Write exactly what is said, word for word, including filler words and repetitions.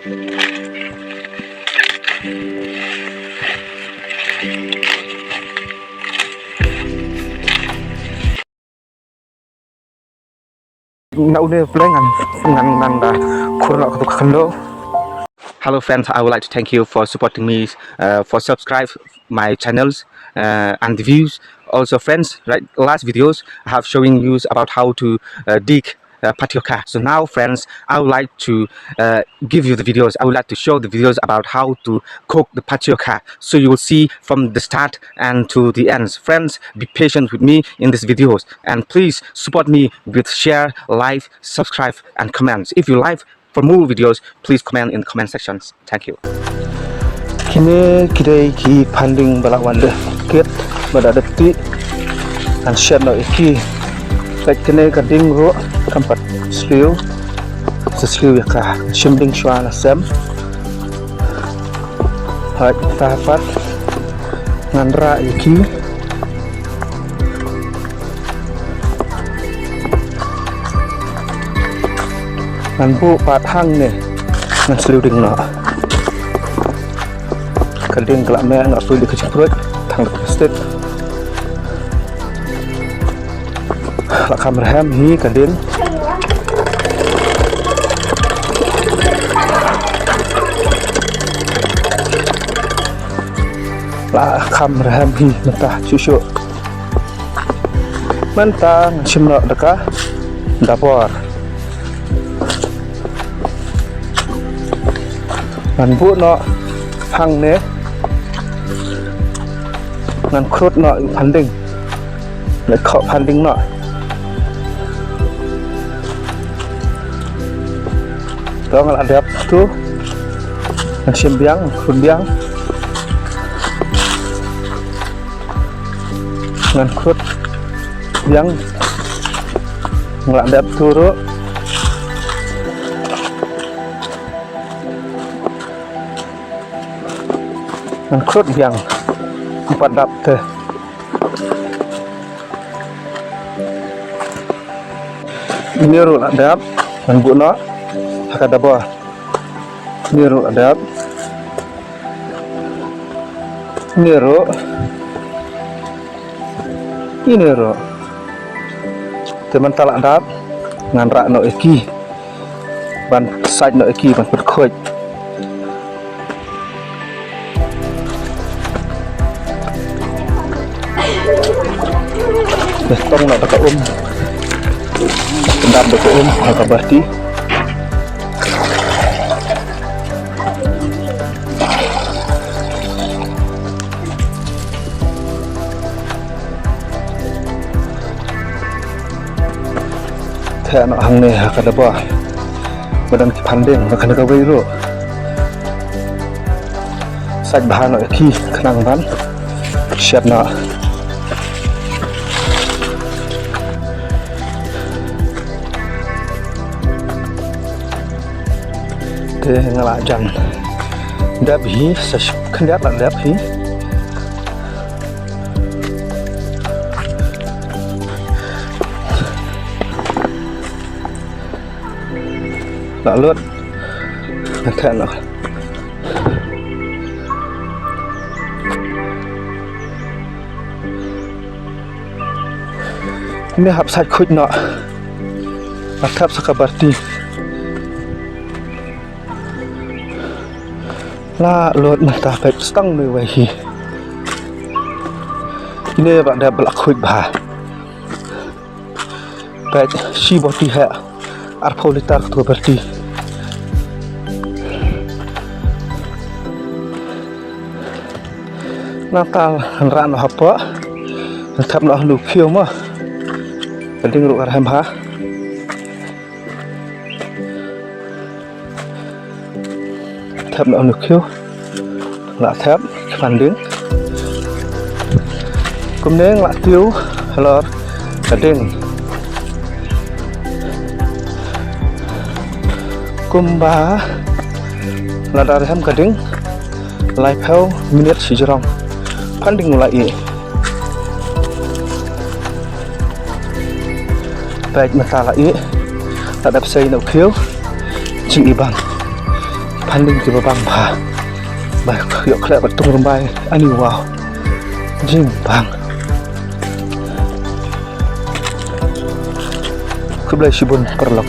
Na une pleng ngan ngan ngan da khur na ka tu ka khando. Hello friends, I would like to thank you for supporting me, uh, for subscribe my channels, uh, and the views. Also friends, right, last videos I have showing you about how to, uh, dig, uh, patioka. So now friends, I would like to, uh, give you the videos. I would like to show the videos about how to cook the patioka. So you will see from the start and to the end. Friends, be patient with me in these videos and please support me with share, like, subscribe and comments. If you like for more videos, please comment in the comment sections. Thank you. Kine ki dei ki phanding ba la wan dep kit, ba la dep tih. Ngan shet noh ïa ki. Peit kine ka ding ruh kam pat sliew. Sa sliew ïa ka. Shim ding shuwa na sem. Hooid, ta pat ngan rah ïa ki. Ngan buh pat hangne. Ngan sliew ding noh. Ka ding ka la meh, nga poi da ka jingpruid, tang da ka plastik. La kham rhem hi ka ding. La kham rhem hi mynta shuh shuh. Mynta ngan shim noh da ka dabor. Ngan buh noh hangne. Ngan khrud noh ïa u phanding. Ngan khoh phanding noh. To nga la dep tu. Ngan shim biang, ngan khrud biang. Ngan khrud biang. Nga la dep tu ruh. Ngan khrud biang. Ym pat dap te. Ine ruh la dep. Ngan buh noh ha ka dabor. Ine ruh la dep. Ine ruh. Ine ruh. Te mynta la dep. Ngan rah noh ïa ki. Ban sait noh ïa ki, ban pynkhuid. Te tong noh da ka um. Pyndap da ka um ha ka balti. Theh noh hangne ha ka dabor. Ba don ki phanding na kane kawei ruh. Sait bha noh ïa ki khnang ban shet noh. Te nga la jan dep hi, sa khyndiat la dep hi. La lut. Nga theh noh. Ine hap sait khuid noh. Nga thep sa ka balti. La lut mynta peit stang ne wei hi. Ine ba dep ba la khuid bha. Peit shi boti heh arphew litar katu balti. Nangta ngan rah noh hapoh. Ngan thep noh ha u khiew mo. Ka ding ruh ka rhem bha. Thep noh ha u khiew. Nga la thep ki phanding. Kumne nga la tiew halor ka ding. Kumba lada rhem ka ding laiphew minit shijrong phanding u la ih. Peit mynta la ih. La dep sei na u khiew. Jingibang. Handing kiba bang bha ba ïoh khleh bad tong rymbai. Ani wow. Jingbang. Khublei shibun paralok.